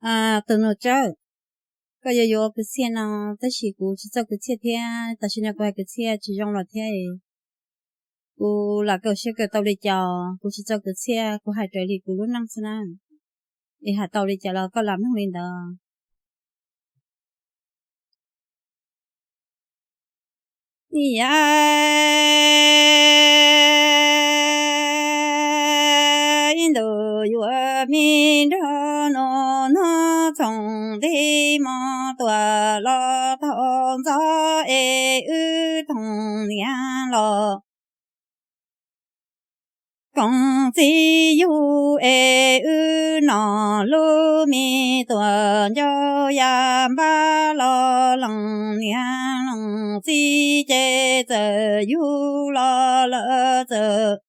Tus nus tsawb, koj yuav yuav kwv txhiaj no, tab sis kuv tsis txawj kwv txhiaj thiab, tam sim no kuv hais kwv txhiaj tsis zoo los thiab. Kuv lam kaw siab kaw tau li cas kuv tsis txawj kwv txhiaj, kuv hais raws li kuv lub neej xwb na. Es hais tau li cas los koj lam mloog li ntawd. Ib ntus yuav me nrog nus nug txhoov nti mo tuam los thaum ntxov es wb thoom niam los koom txiv yug es wb nom lub me tuam ncau ya npab los lees niam lees txiv ces txawm yug los lawm txawm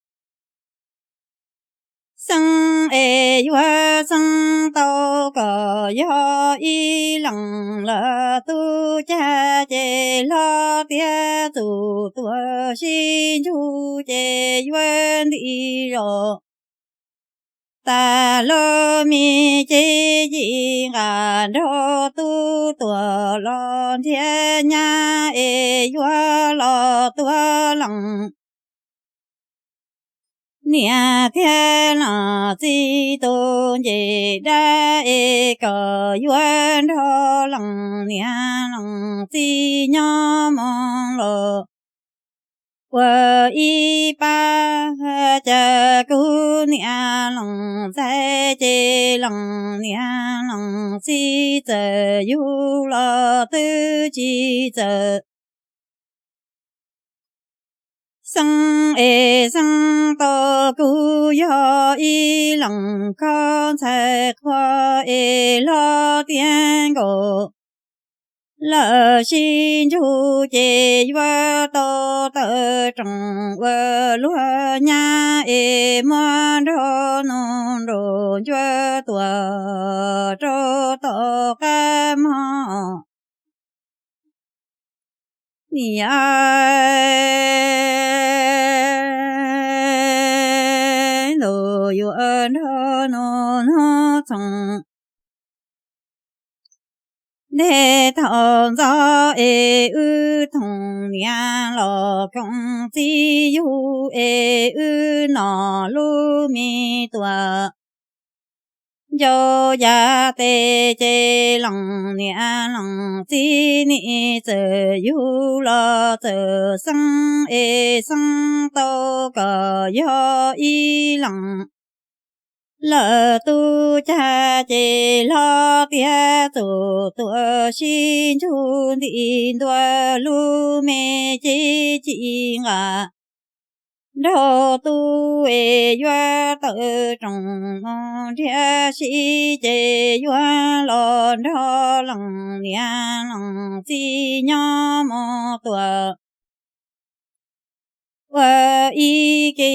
xeeb es yuav xeeb tau kom yog ib leeg lawm tub cag ces hlob tiav txum tuam sib ntsug ces yuav nti zos tas lub me cev ci nqa nrog tub tuam los nrhiav nyab es yuav los tuav lees niam thiab lees txiv tus nce dab es kom yuav nrog lees niam lees txiv nyob mus los ua ib pab, cas kuv niam lees ntxhais ces lees niam lees txiv txawm yug los twb tsis txawm xeeb es xeeb tau kuv yog ib leeg khob ntxhais qhua es hlob tiav nkaus lawm sib ntsug ces yuav tau tawm roos ua luag nyab es muab nrog nus nraum ncuav tuam rau tom qab mog. Niam ntus yuav nrog nus nug txhoov ntej thaum ntxov es wb thoom niam los koom txiv yug es wb nom lub me tuam ncau ya tes ces lees niam lees txiv nim txawm yug los txawm xeeb es xeeb tau kom yog ib leeg lawm tub cag ces hlob tiav txum tuam sib ntsug nti ntua lub me cev ci nqa nraug tub es yuav tawm roos mus nrhiav sib ces yuav los nrog lees niam lees txiv nyob mus tuam ua ib ke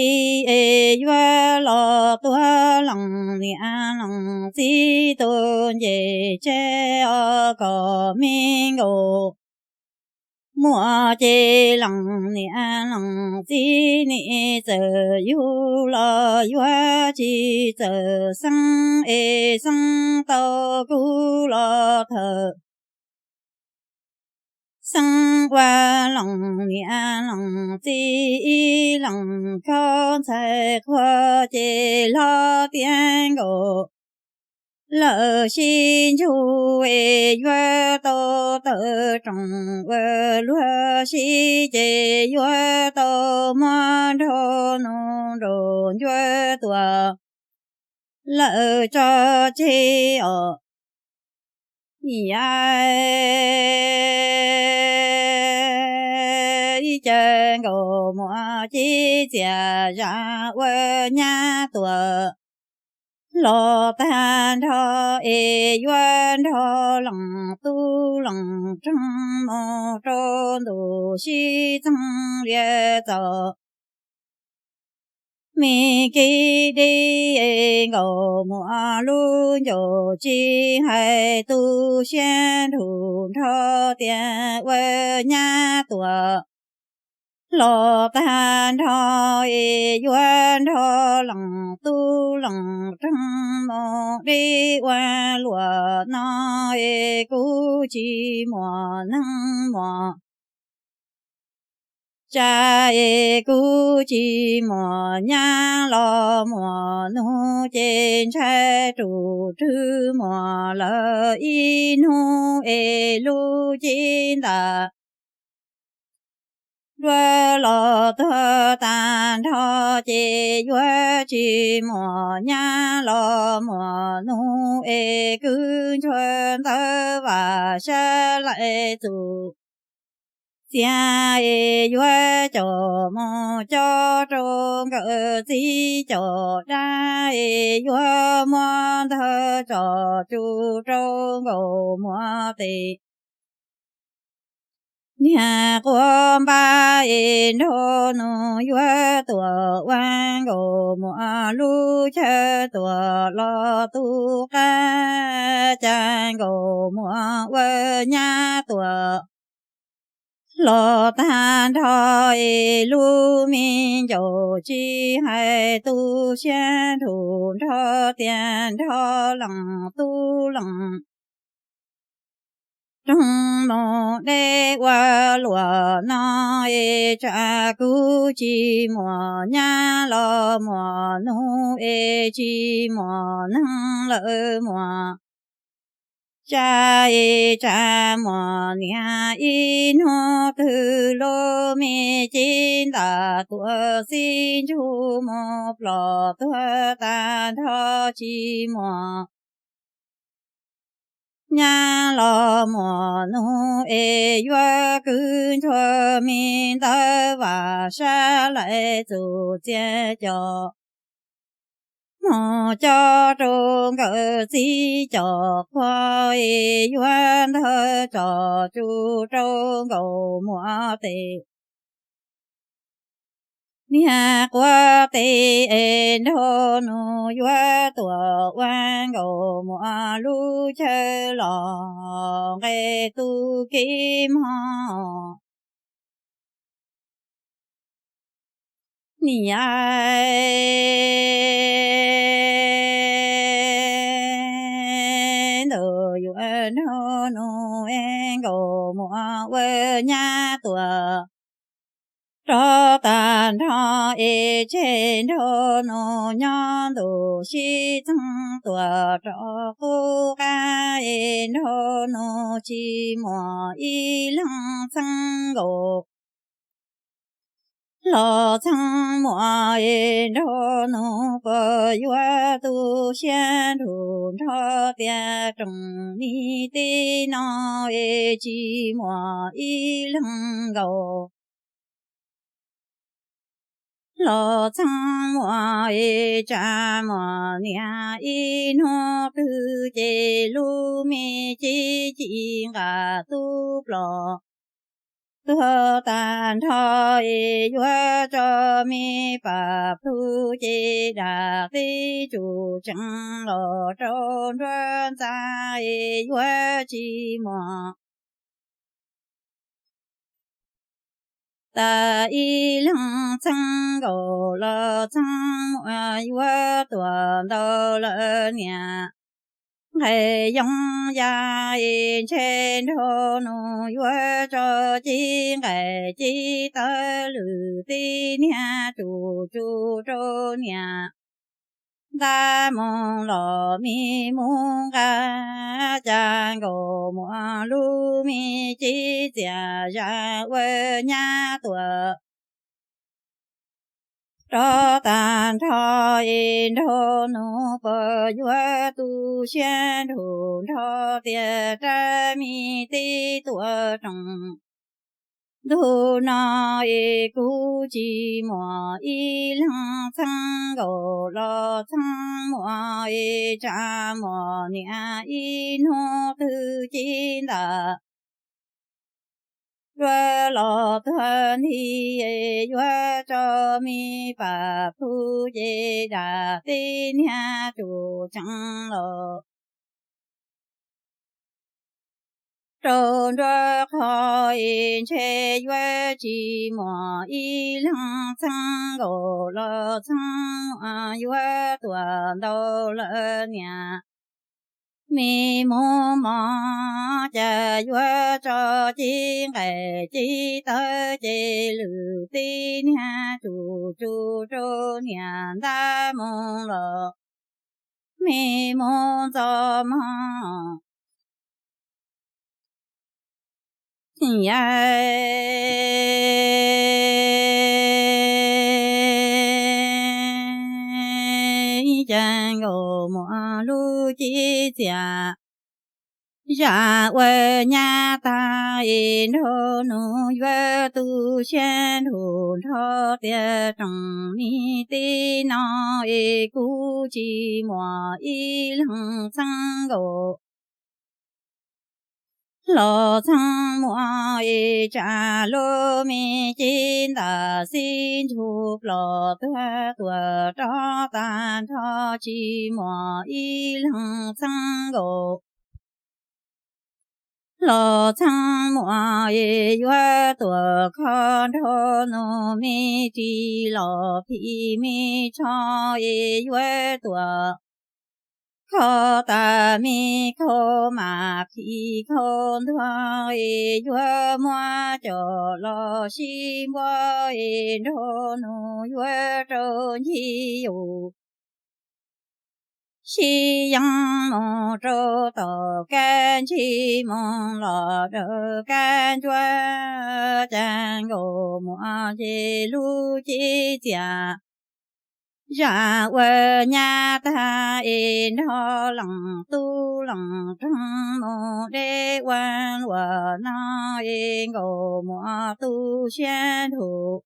es yuav los tuav lees niam lees txiv tus nce tseg os kom me nkaus muaj ces lees niam lees txiv nim txawm yug los yuav tsis txawm xeeb es xeeb tau kuv los thawm xeeb ua lees niam lees txiv ib leeg khob ntxhais qhua ces hlob tiav nkaus lawm sib ntsug es yuav tau tawm roos ua luag sib ces yuav tau muab nrog nus nraum ncuav tuam lawm tso tseg os. Niam ib cav nkaus muaj cev txias zam ua nyab tuam los tag nrho es yuav nrog lees tub lees roog mus rau ntu sib txeeg lias txos me kev deb es nkaus muaj lub ncauj tsis hais tu siab nrug nrho tias ua nyab tuam Los tag nrho es yuav nrog leej tub leej roog mus deb ua luam no es kuv tsis muaj neeg muaj tsav es kuv tsis muaj nyab los muaj nus ces ntshai tus rwg muaj lawm ib hnub es lub cev ntam dua los tuag tag nrho ces yuav tsis muaj nyab los muaj nus es kwv ntsuag ntawd vam sab laim txum txiav es yuav coj mus cob rau nkawd txiv coj dab es yuav muab ntawg tsom tsu rau nkaus muag tes. Niag quav npab es nraug nus yuav tuaj ua nkaus muag lub chaw tuaj los tu qab cas nkaus muag ua nyab tuaj los tag nrho es lub me ncaus tsis hais tu siab nrug nrog tias nrog leej tub leej roog mus deb ua luam no es tsam kuv tsis muaj nyab los muaj nus es tsis muaj neeg lawm muaj tsav es tsam muaj niam ib hnub twg lub me cev ntam tuaj xib ntsug mus plom tuag tag nrho tsis muaj nyab los muaj nus es yuav kwv ntsuag me ntawd vam sab laim txum txiav coj mus cob rau nkawd txiv coj quag es yuav ntawg tsom tsu rau nkaus muag tes. Niag quav teb es nraug nus yuav tuaj ua nkaus muag lub chaw los nqes tu kev mog. Niam ntawd yuav nraug nus es nkaus muag ua nyab tuaj rov tag nrho es tseg nraug nus nyob ntu sib txeeg tuaj rov qub qab es nraug nus tsis muaj ib leeg txheeb nkaus los txheeb muaj es nraug nus puas yuav tu siab nrug nrog tias tsoom me tij no es tsis muaj ib leeg nkaus los txheeb muaj es tsam muaj niam ib hnub twg ces lub me cev ci nqa tub plom tuag tag nrho es yuav tso me pam plhu ces dam teb tsum tsees los rau nruab ntxa es yuav tsis muaj tas ib leeg txheeb nkaus los txheeb muaj yuav tuaj ntau lawm niam nqaij yoov ya es ntshe nraug nus yuav tso cev nqaij cev tawv lwm tib niag tsum tsum rau niam ntab mus los me mus nqa cas nkaus muaj lub me cev txias zam ua nyab tuaj rov tag nrho es nraug nus puas yuav tu siab nrug nrog tias rab me teb tuaj roos ntug no es kuv tsis muaj ib leeg txheeb nkaus los txheeb muaj es tsam muaj niam ib hnub twg cev ntam dua los tuag nthi es yuav tso me pam plhu ces dam teb niag tsum tsees los rau nruab qhov es ntshe yuav tsis muaj ib leeg txheeb nkaus los txheeb muaj yuav tuaj ntau lawm niam. Me mus mos cas yuav tso ci nqaim ci tawv ces lwm tib niag tsum tsum rau niam ntab mus los me mus ntxo mog. Yam cas nkaus muaj lub cib txias zam ua nyab tag es nrog nws yuav tu siab nrug nrho tias tsoom me tib no es kuv tsis muaj ib leeg txheeb nkaus los txheeb muaj es tsam lub me cib ntawm xib ntsug plom tuag tuam rov tag nrho tsis muaj ib leeg txheeb nkaus los txheeb muaj es yuav tuaj kho nrog nws me ris los phim me tsho es yuav tuaj kho tas me khau mas phim khau ntuag es yuav muab coj los sib npuab es nrog nws yuav rau ncig yus sib yeeb mus rau tom kab ntsig mus los dawm kab ntsuab cas nkaus muaj ces lub cib txias zam ua nyab tag es nrog leej tub leej roog mus deb ua luam no es nkaus muaj tu siab nrug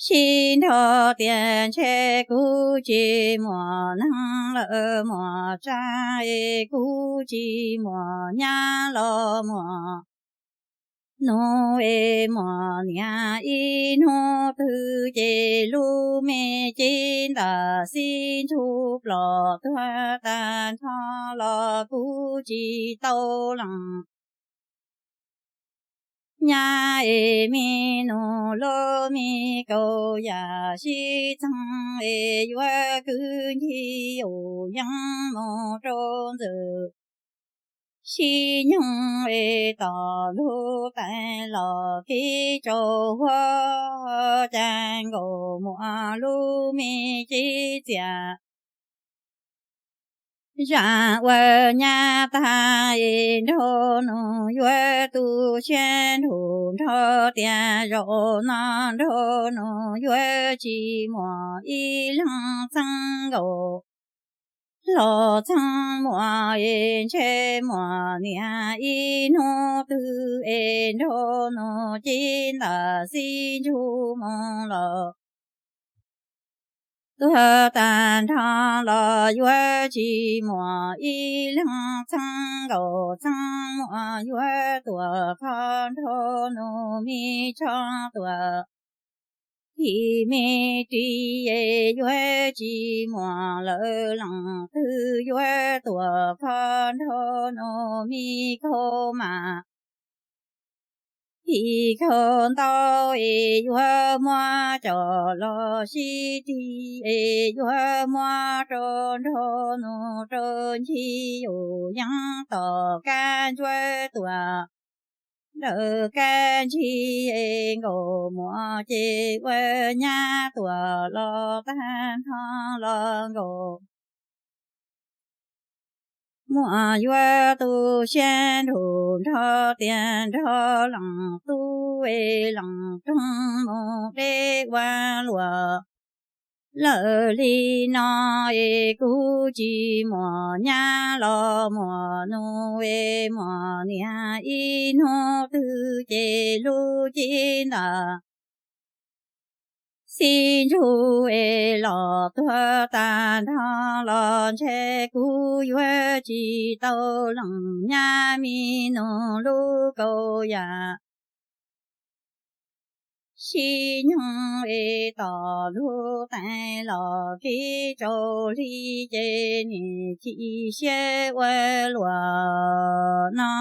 sib nrog tias ntshe kuv tsis muaj neeg lawm muaj tsav es kuv tsis muaj nyab los muaj nus es muaj niam ib hnub twg ces lub me cib ntawm xib ntsug plom tuag tag nrho los kuv tsis tau leej nyab es me nus lub me kaus yam sib txeeg es yuav kwv ncig yus yeeb mus rau ntxwm sib nyoog es tom lub tais los kev tsaus huab cas nkaus muaj lub me cib txias zam ua nyab tag es nrog nws yuav tu siab nrug nrho tias zaum no nrog nws yuav tsis muaj ib leeg txheeb nkaus los txheeb muaj es ntshe muaj niam ib hnub twg es nrog nws cib ntawm xib ntsug mus los tuag tag nrho los yuav tsis muaj ib leeg txheeb nkaus txheeb muaj yuav tuaj kho nrog nws me tsho tuaj phim me ris es yuav tsis muaj lawm leej twg yuav tuaj kho nrog nws me khau mas phim khau ntau es yuav muab coj los sib rig es yuav muab rau nrog nws rau ncig yus yeeb tom kab ntsuab tuaj dawm kab ntsig es nkaus muaj ces ua nyab tuaj los tag nrho los nkaus muaj yuav tu siab nrug nrho tias nrog leej tub es leej roog mus deb ua luam lawm li no es kuv tsis muaj nyab los muaj nus es muaj niam ib hnub twg ces lub cib ntawm xib ntsug es los tuag tag nrho los ntshe kuv yuav tsis tau leej nyab me nus lub kaus yam sib nyoog es tom ntug teev los kib rau hli ces nim chim siab ua luam no.